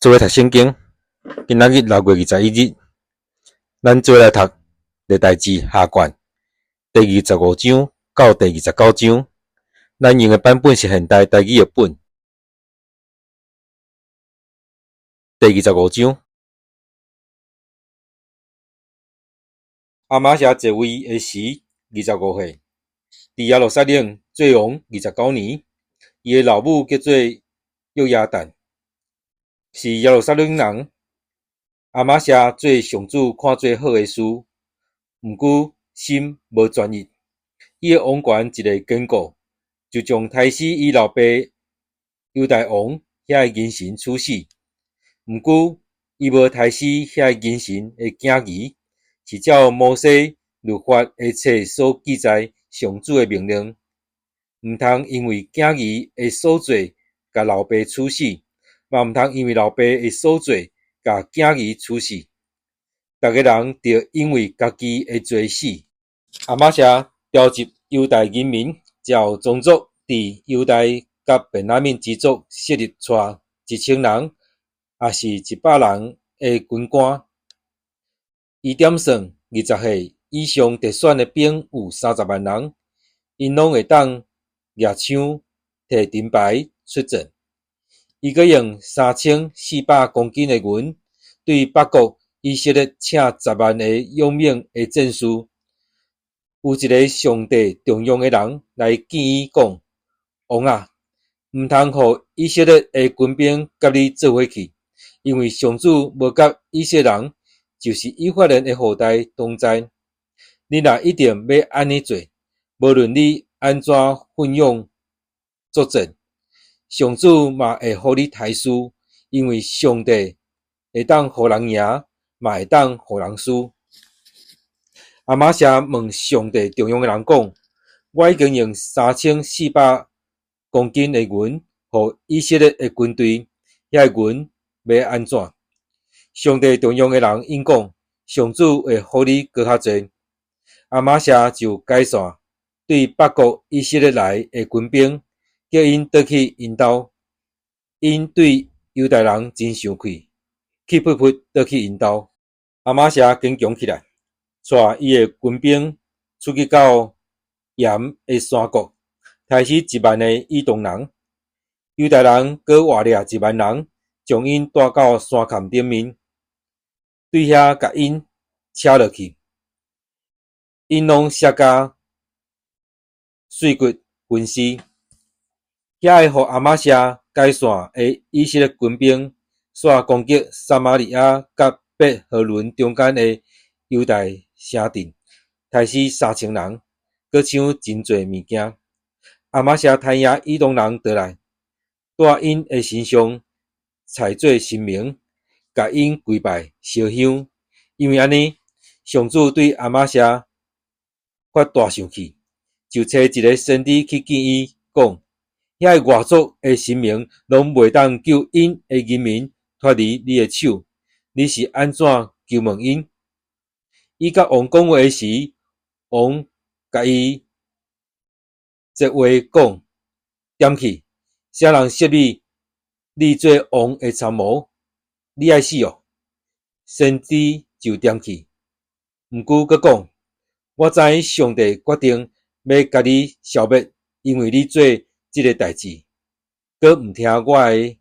做伙讀聖經，今仔日6月21日，咱做伙來讀歷代志下卷第二十五章到第二十九章。咱用的版本是現代台語譯本。第二十五章，亞瑪謝在位的時，25歲，佇耶路撒冷做王29年。伊的老母叫做約亞旦，是耶路撒冷人。亞瑪謝做上主看做好的事，毋過心無專一。伊的王權一下堅固，就將刣死伊老爸猶大王遐个仁臣處死。毋過伊無刣死遐个仁臣的囝兒，是照摩西律法的冊所記載上主的命令，毋通因為囝兒的所做，共老爸處死，嘛毋通因為老爸的所做，共囝兒處死。逐个人著因為家己的罪死。亞瑪謝召集猶大人民，照宗族佇猶大佮便雅憫支族設立帶1000人，抑是100人的軍官。伊點算20歲以上得選的兵有30萬人，𪜶攏會當攑槍提盾牌出戰。伊閣用3400公斤的銀，對北國以色列請10萬个勇猛的戰士。有一个上帝重用的人來見伊講：王啊，毋通予以色列的軍兵佮你做伙去，因為上主無佮以色列人，就是以法蓮的後代同在。你若一定欲按呢做，無論你按怎奮勇作戰，上主嘛會予你刣輸，因為上帝會當予人贏，嘛會當予人輸。亞瑪謝問上帝重用的人講：我已經用3400公斤的銀，予以色列的軍隊，遐个銀欲按怎？上帝重用的人應講：上主會予你閣較濟。亞瑪謝就解散對北國以色列來的軍兵，叫𪜶轉去𪜶兜。𪜶對猶大人真生氣，氣噗噗轉去𪜶兜。亞瑪謝堅強起來，帶伊的軍兵出去到鹽的山谷，刣死1萬个以東人。猶大人閣活掠1萬人，將𪜶帶到山崁頂面，對遐共𪜶捙落去，𪜶攏摔甲碎骨分屍。遐个予亞瑪謝解散的以色列軍兵，煞攻擊撒瑪利亞佮伯和崙中間的猶大城鎮，刣死3000人，閣搶真濟物件。亞瑪謝刣贏以東人倒來，帶𪜶的神像採做神明，共𪜶跪拜燒香。因為按呢，上主對亞瑪謝發大生氣，就差一个先知去見伊，講：遐个外族的神明攏袂當救𪜶的人民脫離你的手，你是按怎求問𪜶？伊佮王講話時，王共伊接話講：點去，啥人設立你做王的參謀？你愛死哦！先知就點去，毋過閣講：我知上帝決定欲共你消滅，因為你做這个代誌，閣毋聽我的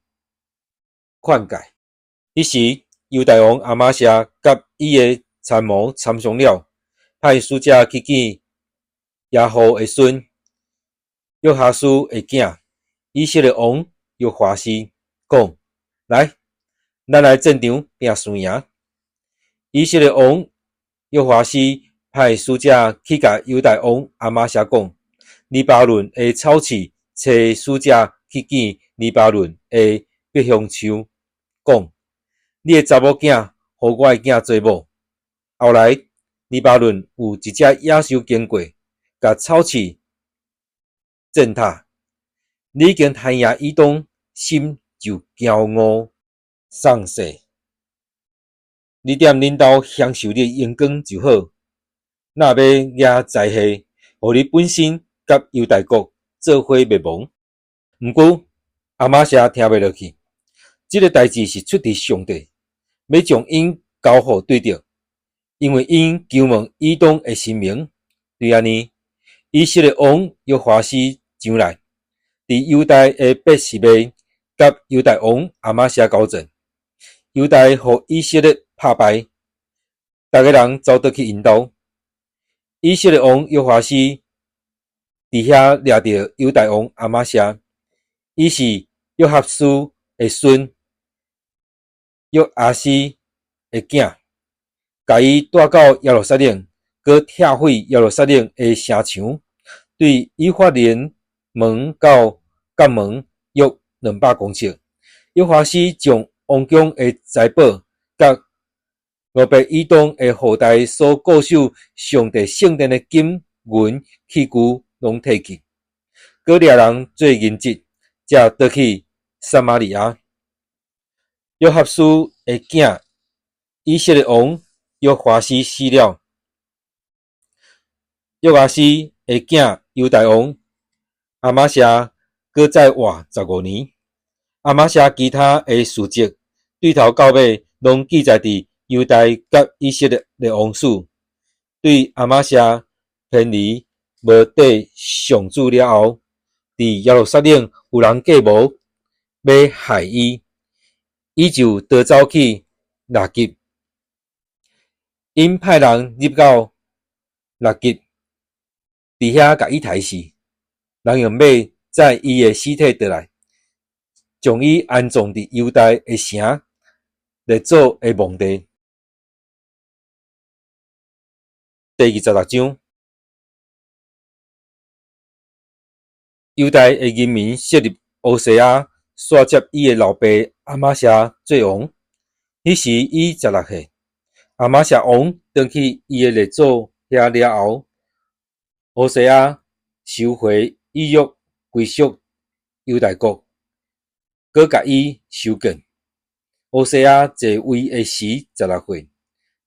勸誡。彼時，猶大王亞瑪謝佮伊的參謀參商了，派使者去見耶戶的孫約哈斯的囝以色列王約華施，講：來，咱來戰場拚輸贏。以色列王約華施派使者去共猶大王亞瑪謝講：黎巴嫩的草刺差使者去見黎巴嫩的柏香樹，講：你的查某囝予我的囝做某。後來，黎巴嫩有一隻野獸經過，共草刺踐踏。你已經刣贏以東，心就驕傲喪勢。你踮恁兜享受你的榮光就好。若欲惹災禍，予你本身佮猶大國做伙滅亡。毋過，亞瑪謝聽袂落去，這个代誌是出佇上帝，欲將𪜶交予對敵，因為𪜶求問以東的神明。對按呢，以色列王約華斯上來，佇猶大的別是巴，佮猶大王亞瑪謝交戰。猶大予以色列拍敗，逐个人走倒去𪜶兜。以色列王約華斯佇遐掠著猶大王亞瑪謝，伊是約哈斯的孫，約阿斯的囝，共伊帶到耶路撒冷，閣拆毀耶路撒冷的城牆，對以法蓮門到革門約200公尺。約華斯將王宮的財寶，佮俄別以東的後代所固守上帝聖殿的金銀器具攏提去，閣掠人做人質，才倒去撒瑪利亞。約哈斯的囝以色列王約華斯死了，約阿斯的囝猶大王亞瑪謝閣再活15年。亞瑪謝其他的事蹟，對頭到尾攏記載佇猶大佮以色列的王史。對亞瑪謝偏離無綴上主了後，佇耶路撒冷有人計謀欲害伊，伊就逃走去拉吉。𪜶派人入到拉吉，佇遐共伊刣死。人用馬載伊的屍體倒來，將伊安葬佇猶大的城列祖的墓地。第26章，猶大的人民設立烏西亞，徙接伊的老爸亞瑪謝做王。彼時伊16歲。亞瑪謝王轉去伊的列祖遐了後，烏西亞收回以約歸屬猶大國，閣共伊修建。烏西亞在位的時16歲，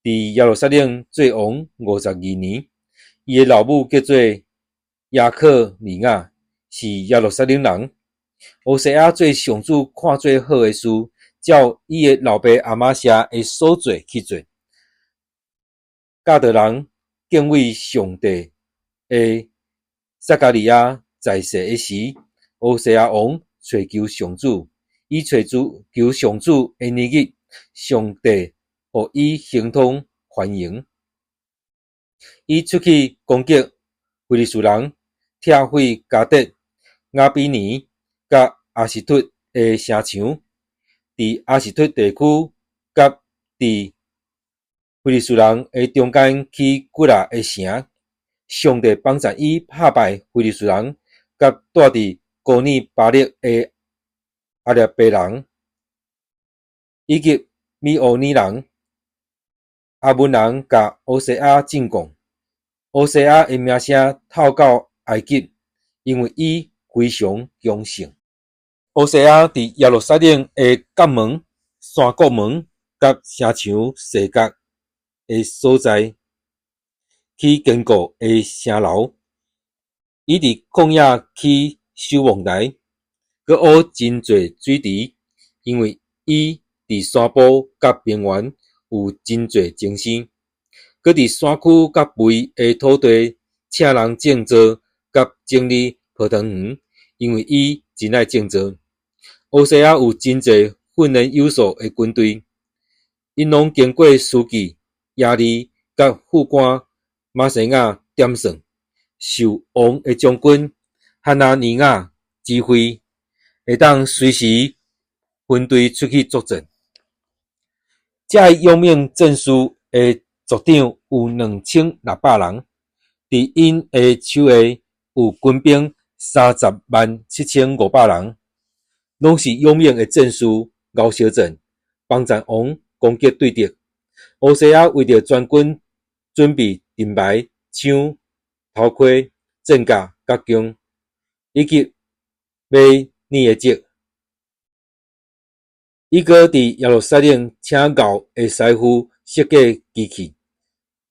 佇耶路撒冷做王52年。伊的老母叫做耶可尼雅，是耶路撒冷人。烏西亞做上主看做好的事，照伊的老爸亞瑪謝的所做去做。教導人敬畏上帝的撒迦利亞在世的時，烏西亞王揣求上主，伊揣主求上主的年日，上帝予伊亨通繁榮。伊出去攻擊非利士人，拆毀迦特、雅比尼佮亞實突的城牆，佇亞實突地區佮佇非利士人的中間起幾若个城。上帝幫助伊拍敗非利士人，佮住佇哥爾巴勒的阿拉伯人，以及米烏尼人。亞捫人共烏西亞進貢，烏西亞的名聲透到埃及，因為伊非常強盛。烏西亞佇耶路撒冷的角門、山谷門佮城牆四角的所在，起堅固的城樓。伊佇曠野起守望台，閣挖真濟水池，因為伊佇山坡佮平原有真濟精生。閣佇山區佮肥的土地，請人種作佮整理葡萄園，因為伊真愛種作。烏西亞有真濟訓練有素的軍隊，𪜶攏經過司祭亞利佮副官瑪西亞點算，受王的將軍哈拿尼雅指揮，會當隨時分隊出去作戰。這个勇猛戰士的族長有2600人，佇𪜶的手下有軍兵30萬7500人，攏是勇猛的戰士，𠢕相戰，幫助王攻擊對敵。烏西亞為著全軍準備盾牌、槍、頭盔、戰甲佮弓，以及馬輦的織。伊閣佇耶路撒冷請鉤的師傅設計機器，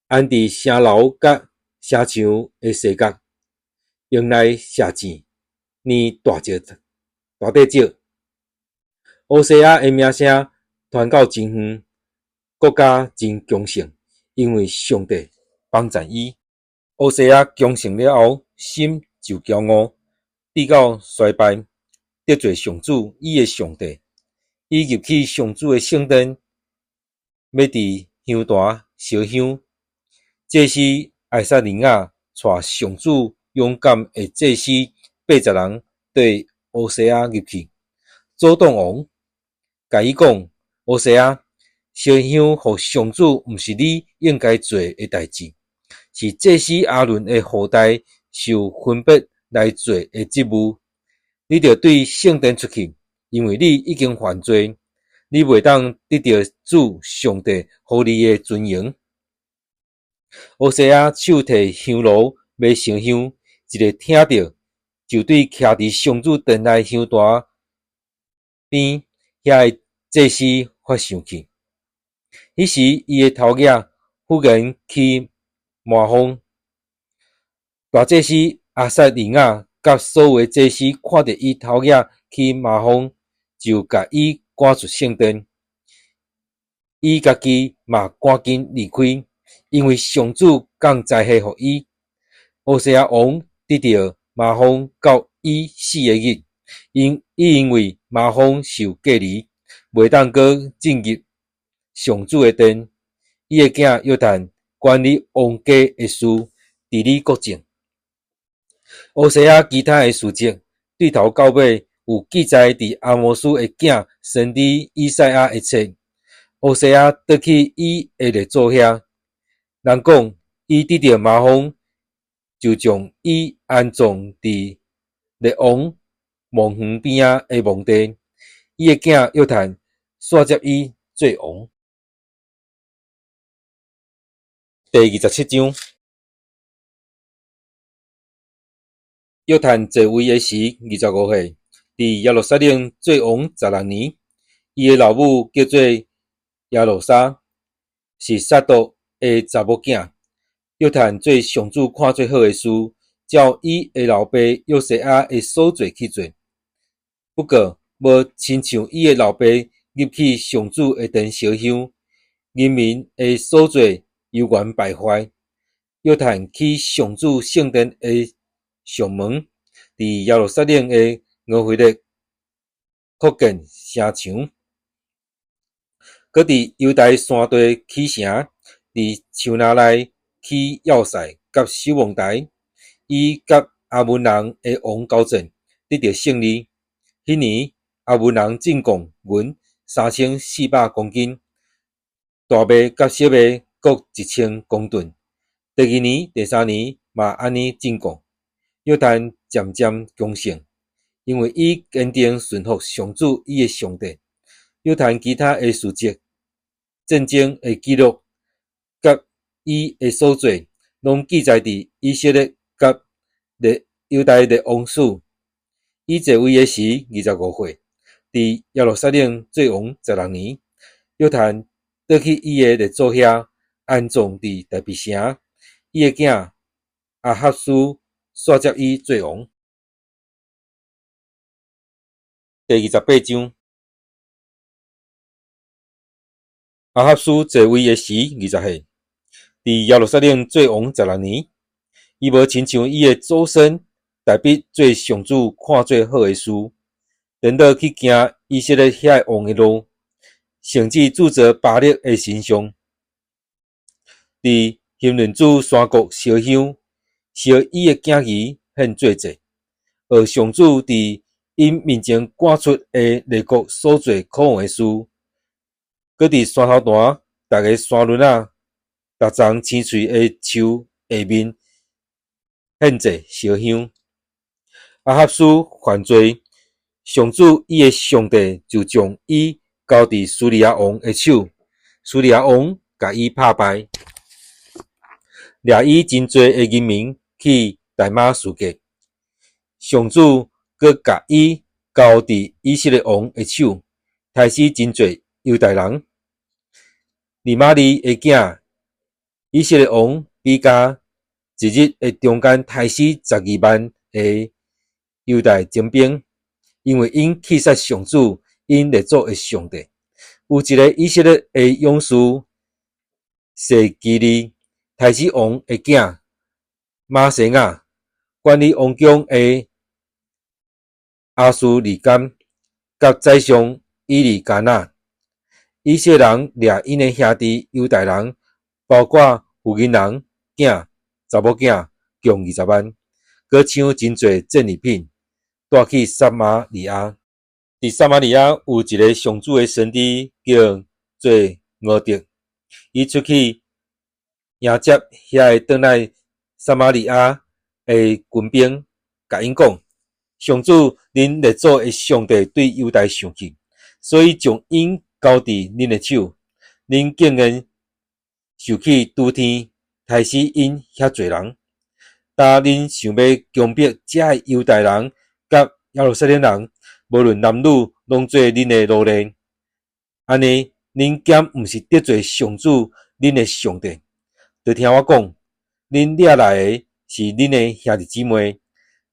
安佇城樓佮城牆的四角，用來射箭、輦大石、大塊石。烏西亞的名聲傳到真遠，國家真強盛，因為上帝幫贊伊。烏西亞強盛了後，心就驕傲，直到衰敗，得罪上主伊的上帝。伊入去上主的聖殿，欲佇香壇燒香。祭司亞撒利雅帶上主勇敢的祭司80人綴烏西亞入去，阻擋王，共伊講：烏西亞，燒香予上主毋是你應該做的代誌，是祭司亞倫的後代受分別來做的職務。你著對聖殿出去，因為你已經犯罪，你袂當得著主上帝予你的尊榮。烏西亞手提香爐欲燒香，一下聽著，就對徛佇上主殿內香壇邊遐个祭司發生氣。彼時，伊的頭額忽然起麻風。大祭司亞撒利雅佮所有的祭司看著伊頭額起麻風，就共伊趕出聖殿。伊家己嘛趕緊離開，因為上主降災禍予伊。烏西亞王得著麻風到伊死的日，伊因為麻風受隔離，袂當閣進入上主的殿。伊的囝約坦管理王家的事，治理國政。烏西亞其他的事蹟，對頭到尾有記載佇亞摩斯的囝先知以賽亞的冊。烏西亞倒去伊的列祖遐，人講伊得著麻風，就將伊安葬佇列王墓園邊仔的墓地。伊的囝約坦紲接伊做王。第27章。約坦在位的時，25歲，佇耶路撒冷做王16年。伊的老母叫做耶路撒，是撒督的查某囝。約坦做上主看做好的事，照伊的老爸約西亞的所做去做。不過，無親像伊的老爸入去上主的殿燒香，人民的所做猶原敗壞。約坦起上主聖殿的上門，佇耶路撒冷的俄斐勒擴建城牆，閣佇猶大山地起城，佇樹林內起要塞佮守望台。伊佮亞捫人的王交戰，得著勝利。彼年，亞捫人進貢銀3400公斤，大麥佮小麥各1000公噸。第二年、第三年嘛按呢進貢。約坦漸漸強盛，因為伊堅定順服上主伊的上帝。約坦其他的事蹟、戰爭的記錄，佮伊的所做，攏記載佇以色列佮猶大列王史。伊在位的時25歲，佇耶路撒冷做王16年。約坦倒去伊的列祖遐，安葬佇大衛城。伊的囝亞哈斯紲接伊做王。第28章。亞哈斯在位的時20歲，佇耶路撒冷做王16年。伊無親像伊的祖先大衛做上主看做好的事，顛倒去行以色列遐王的路，甚至鑄造巴力的神像，佇欣嫩子山谷燒香，燒伊的囝兒獻做祭，學上主佇𪜶面前趕出的列國所做可惡的事，閣佇山頭壇逐个山崙仔、逐叢青翠的樹下面獻祭燒香。亞哈斯犯罪，上主伊的上帝就將伊交佇敘利亞王的手，敘利亞王共伊拍敗，掠伊真濟的人民去大馬士革。上主閣共伊交佇以色列王的手，刣死真濟猶大人。利瑪利的囝以色列王比加一日的中間刣死12萬个猶大精兵，因為𪜶棄殺上主 𪜶列祖的上帝。有一个以色列的勇士洗基利，太子王的囝瑪西雅，管理王宮的亞斯利甘，佮宰相以利加拿。以色列人掠𪜶的兄弟猶大人，包括婦人囝、查某囝，共20萬，閣搶真濟戰利品，帶去撒瑪利亞。佇撒瑪利亞有一个上主的先知叫做俄德，伊出去迎接遐个轉來撒瑪利亞的軍兵，共𪜶講：上主恁列祖的上帝對猶大生氣，所以將𪜶交佇恁的手。恁竟然受氣諸天，刣死𪜶遐濟人。今恁想欲強迫遮个猶大人佮耶路撒冷人，無論男女，攏做恁的奴隸。按呢，恁敢毋是得罪上主恁的上帝？著聽我講，恁掠來的是恁的兄弟姊妹，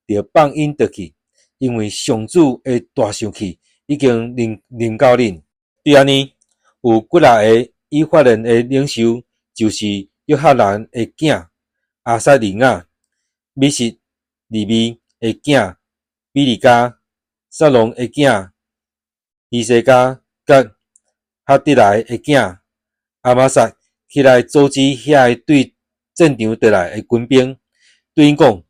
著放𪜶轉去，因為上主的大生氣已經臨臨到恁。對按呢，有幾若个以法蓮的領袖，就是約哈難的囝亞撒利雅、米實利米的囝比利迦、撒龍的囝希西家，佮哈得來的囝亞瑪撒起來阻止遐个對戰場倒來的軍兵，對𪜶講：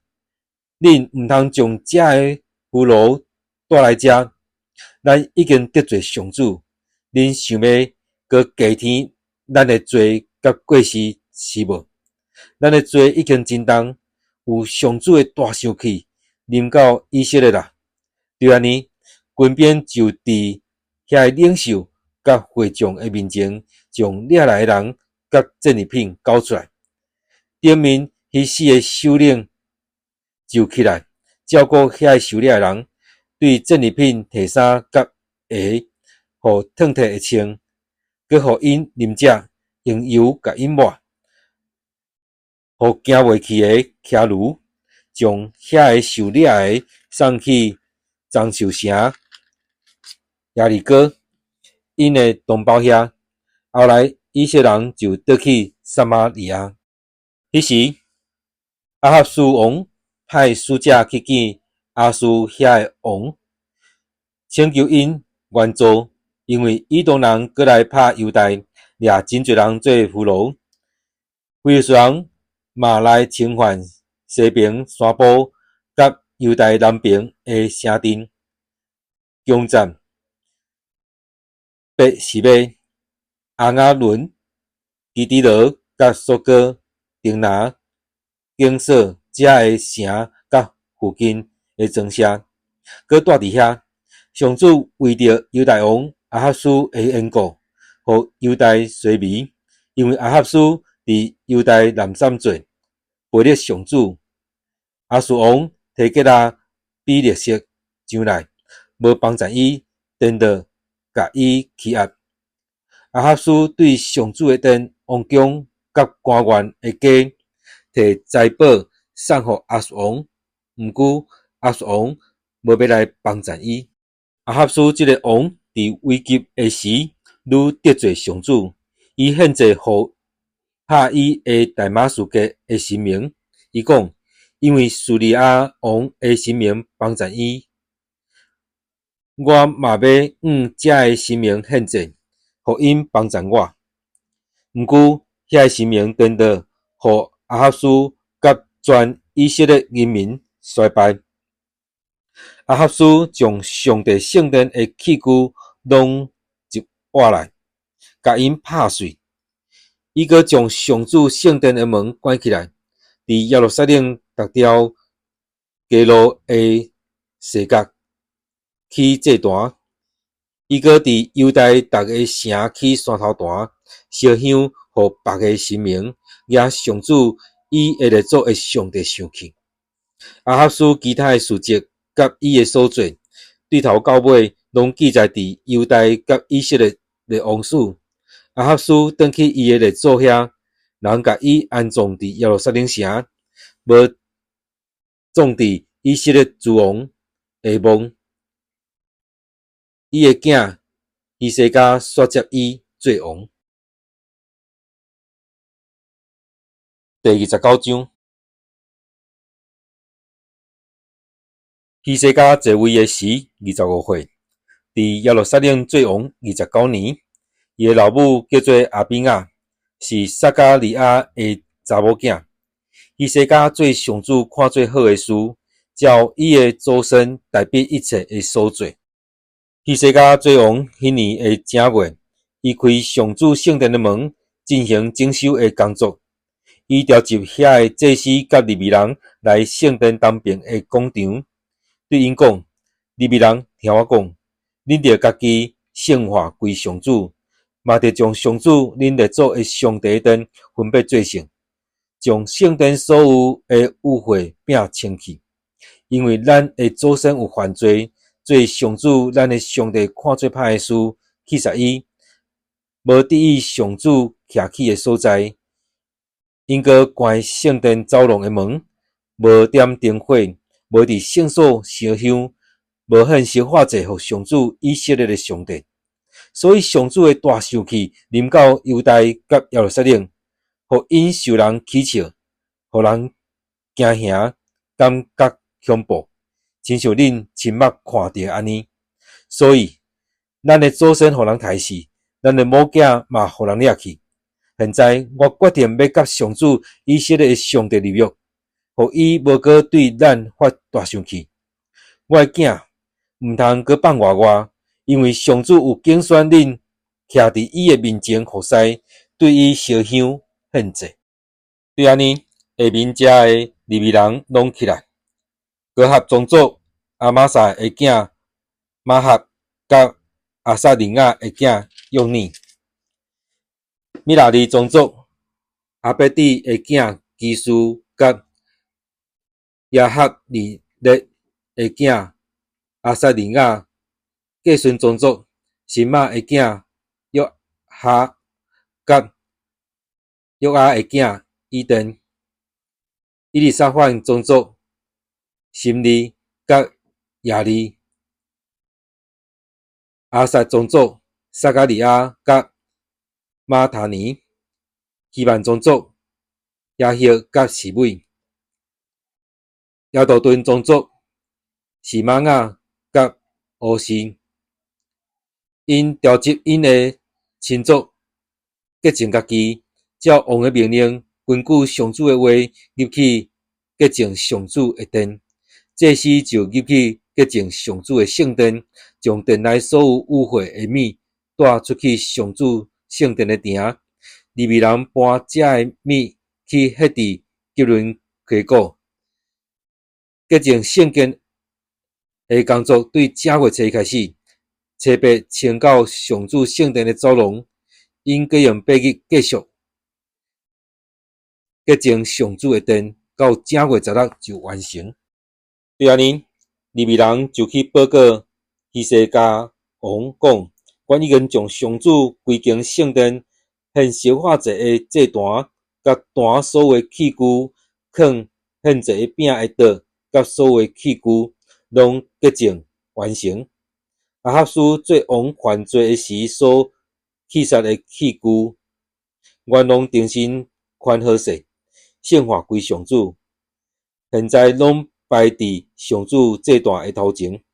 恁毋通將遮个俘虜帶來遮，咱已經得罪上主，恁想欲閣加添咱的罪佮過失是無？咱的罪已經真重，有上主的大生氣臨到以色列啦。就按呢，軍兵就佇遐个領袖佮會眾的面前，將掠來的人佮戰利品交出來。頂面彼四个首領就起來照顧遐个受掠的人，對戰利品提衫佮鞋，予褪褪會穿，閣予𪜶啉食，用油共𪜶抹，予行袂去的騎驢，將遐个受掠的送去樟樹城耶利哥𪜶的同胞遐。後來以色列人就轉去撒瑪利亞。彼時，亞哈斯王派使者去見亞述遐个王，請求𪜶援助，因為以東人閣來拍猶大，掠真濟人做俘虜。非利士人嘛來侵犯西爿山坡，佮猶大南爿的城鎮，攻佔伯示麥、亞雅崙、基底羅佮索哥、亭拿、景索遮个城佮附近的莊舍，閣蹛佇遐。上主為著猶大王亞哈斯的緣故，予猶大衰微，因為亞哈斯佇猶大濫訕做，背逆上主。亞述王提吉拉比勒色上來，無幫贊伊，顛倒共伊欺壓。亞哈斯對上主的殿、王宮佮官員的家，提財寶送予亞述王，毋過亞述王無欲來幫贊伊。亞哈斯這个王佇危急的時，愈得罪上主，伊獻祭予拍伊的大馬士革的神明。伊講，因為敘利亞王的神明幫贊伊，我嘛欲向遮个神明獻祭，予𪜶幫贊我。毋過遐个神明顛倒，予亞哈斯佮全以色列人民衰敗。亞哈斯將上帝聖殿的器具攏入挖來，共𪜶拍碎。伊閣將上主聖殿的門關起來，佇耶路撒冷逐條街路的四角起祭壇。伊閣佇猶大逐个城起山頭壇，燒香予別个神明，惹上主伊的列祖的上帝生氣。亞哈斯其他的事蹟佮伊的所做，對頭到尾攏記載佇猶大佮以色列的王史。亞哈斯轉去伊的列祖遐，人共伊安葬佇耶路撒冷城，無葬佇以色列諸王的墓。伊的囝希西家煞接伊做王。第29章，希西家在位的時25歲，佇耶路撒冷做王29年。伊的老母叫做亞比雅，是撒迦利亞的查某囝。希西家做上主看做好的事，照伊的祖先大衛一切的所做。希西家做王彼年的正月，伊開上主聖殿的門，進行整修的工作。伊召集遐的祭司佮利未人來聖殿東爿的廣場，對𪜶講：利未人，聽我講，恁著家己聖化歸上主，嘛著將上主恁列祖的上帝的殿分別做聖，將聖殿所有的污穢摒清去。因為咱的祖先有犯罪，做上主咱的上帝看做歹的事，棄殺伊，無佇意上主徛起的所在。𪜶閣關聖殿走廊的門，無點燈火，無佇聖所燒香，無獻燒化祭予上主以色列的上帝。所以上主的大生氣臨到猶大佮耶路撒冷，予𪜶受人取笑，予人驚嚇，感覺恐怖，親像恁親目看著按呢。所以，咱的祖先予人刣死，咱的某囝嘛予人掠去。現在我決定欲佮上主以色列的上帝立約，予伊無閣對咱發大生氣。我的囝毋通閣放外我，因為上主有揀選恁，徛佇伊的面前服侍，對伊燒香獻祭。對按呢，下面遮的利未人攏起來，哥合宗族亞瑪撒的囝瑪哈佮亞撒利雅的囝約尼。米拉利宗族亞伯底的囝基斯佮耶哈利列的囝亞撒利雅，革順宗族示瑪的囝約哈佮約阿的囝以甸，以利沙番宗族心利佮亞利，亞薩宗族撒迦利亞佮馬他尼，希曼宗族耶赫佮示每，耶杜敦宗族示瑪雅佮烏示，𪜶召集𪜶的親族，潔淨家己，照王的命令，根據上主的話入去潔淨上主的殿。祭司就入去潔淨上主的聖殿，將殿內所有污穢的物帶出去上主聖殿的埕。利未人搬這个物去獻佇基倫溪谷。潔淨聖殿的工作對正月初一開始，初八清到上主聖殿的走廊，𪜶閣用8日繼續潔淨上主的殿，到正月16就完成。對按呢，利未人就去報告希西家王講：阮已經將上主規間聖殿獻燒化祭的祭壇，佮壇所有的器具，囥獻祭的餅的桌，佮所有的器具，攏潔淨完成。亞哈斯做王犯罪的時所棄殺的器具，阮攏重新寬好勢，聖化歸上主。現在攏擺佇上主祭壇的頭前。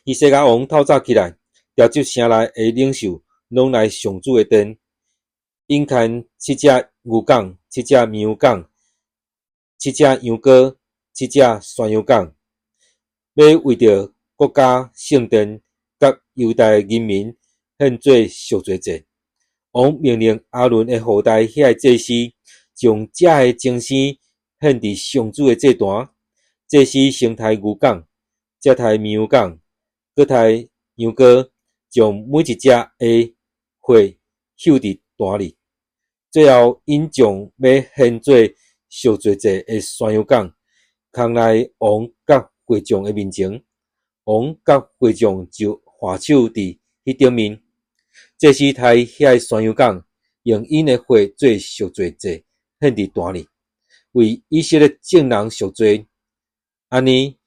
希西家王透早起來，召集城內的領袖，攏來上主的殿。𪜶牽七隻牛犅、七隻綿羊犅、七隻羊羔、七隻山羊犅，欲為著國家、聖殿佮猶大人民獻做贖罪祭。王命令亞倫的後代遐个祭司，將這个精牲獻佇上主的祭壇。祭司先刣牛犅，才刣綿羊犅，閣刣羊羔，將每一隻的血溴佇壇裡。最後，𪜶將欲獻做贖罪祭的山羊犅，牽來王佮會眾的面前。王佮會眾就按手佇彼頂面。祭司刣遐个山羊犅，用𪜶的血做贖罪祭，獻佇壇裡，為以色列眾人贖罪。按呢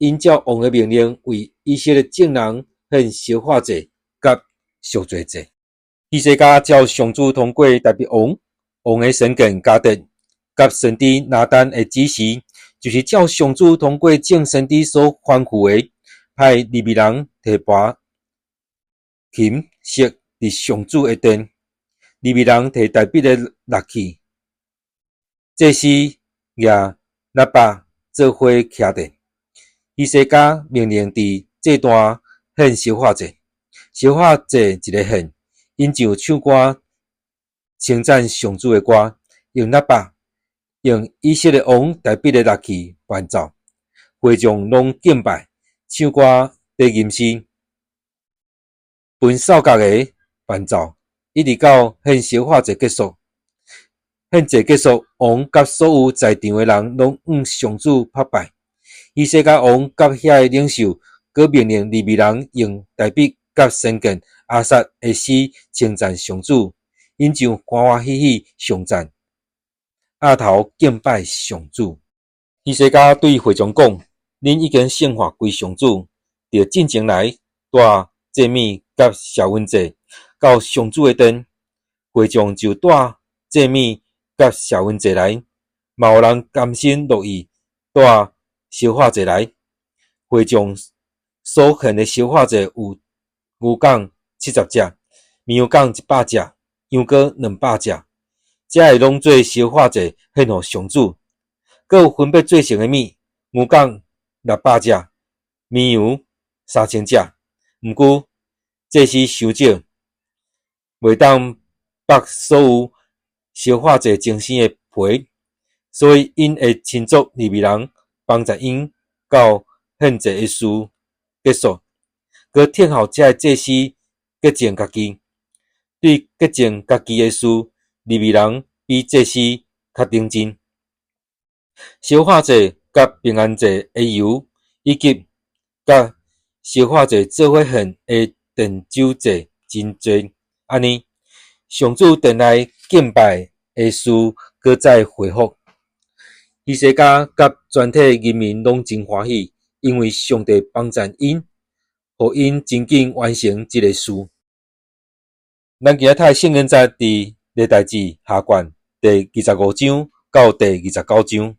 ，𪜶照王的命令，為以色列眾人獻燒化祭佮贖罪祭。希西家照上主通過大衛王王的先見迦得佮先知拿單的指示，就是照上主通過眾先知所吩咐的，派利未人提盤、琴、瑟佇上主的殿。利未人提大衛的樂器，祭司舉喇叭做伙徛著。希西家命令佇祭壇獻燒化祭，燒化祭一个獻，𪜶就唱歌稱讚上主的歌，用喇叭，用以色列王大衛的樂器伴奏，會眾攏敬拜，唱歌佇吟詩，吹哨角的伴奏，一直到獻燒化祭結束。獻祭結束，王佮所有在場的人攏向上主拍拜。希西家王佮遐个領袖，閣命令利未人用大衛佮先見亞薩的詩稱讚上主，𪜶就歡歡喜喜頌讚，額頭敬拜上主。希西家對會眾講：恁已經聖化歸上主，著進前來帶祭物佮謝恩祭到上主的殿。會眾就帶祭物佮謝恩祭來，嘛有人甘心樂意帶燒化祭來。會眾所獻的燒化祭有牛犅70隻，綿羊犅100隻，羊羔200隻，這个攏做燒化祭獻予上主。閣有分別做聖的物，牛犅600隻，綿羊3000隻。毋過祭司傷少，袂當縛所有燒化祭精牲的皮，所以𪜶的親族利未人幫助𪜶到獻祭的事結束，閣聽候這个祭司潔淨家己。對潔淨家己的事，利未人比祭司較認真。燒化祭佮平安祭的油，以及佮燒化祭做伙獻的奠酒祭真濟。按呢，上主殿內敬拜的事閣再恢復。希西家佮全體人民攏真歡喜，因為上帝幫贊𪜶，予𪜶真緊完成這个事。咱今仔讀的聖經節佇歷代志下卷第25章到第29章。